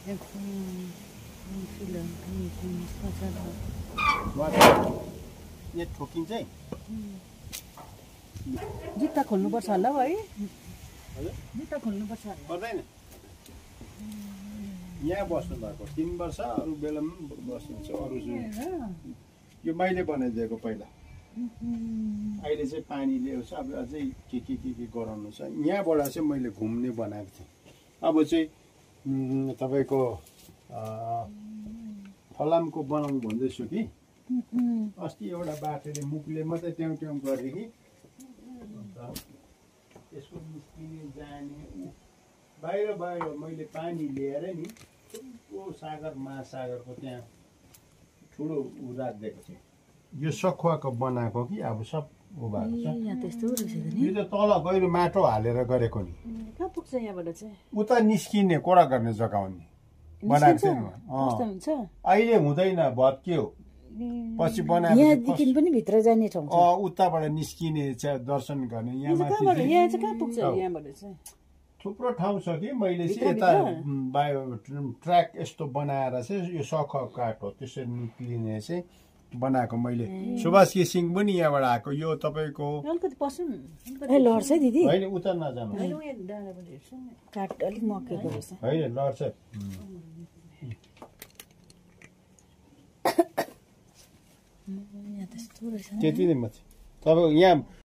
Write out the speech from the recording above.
यहाँ ठोकिन्छ है जुत्ता खोल्नुपर्छ होला है जुत्ता खोल्नुपर्छ पर्दैन यहाँ बस्नु भएको 3 वर्ष अरू बेलामा बस्नुहुन्छ अरू यो मैले बनाइदिएको पहिला अहिले चाहिँ पानी ल्याउँछ अब अझै के गराउनु छ यहाँबाट चाहिँ मैले घुम्ने बनाएको थिएँ अब चाहिँ तपाईको फलामको बनाउनु भन्दैछु कि अस्ति एउटा बाटोले मुखले मात्रै ट्याउ गरे कि यसको निस्किने जाने बाहिर मैले पानी ल्याएर नि ठुलो सागर महासागरको त्यहाँ ठुलो राखिदिएको थिएँ यो सखुवाको बनाएको कि अब सब भएको छ यो त तल गहिरो माटो हालेर गरेको नि कहाँ पुग्छ यहाँबाट चाहिँ उता निस्किने कोडा गर्ने जग्गा हुने बनाएको थिएन अहिले हुँदैन भत्कियो पछि यहाँदेखि पनि भित्र जाने ठाउँ उताबाट निस्किने चाहिँ दर्शन गर्ने यहाँ यहाँ चाहिँ कहाँ पुग्छ यहाँबाट चाहिँ थुप्रो ठाउँ छ कि मैले चाहिँ यता ट्र्याक यस्तो बनाएर चाहिँ यो सख काठ हो त्यसरी निक्लिने चाहिँ बनाएको मैले सुभाष घिसिङ पनि यहाँबाट आएको यो तपाईँको लड्छ है दिदी होइन उता नजानु काठ अलिक मकेको रहेछ होइन लड्छ त्यति नै मात्रै तपाईँ यहाँ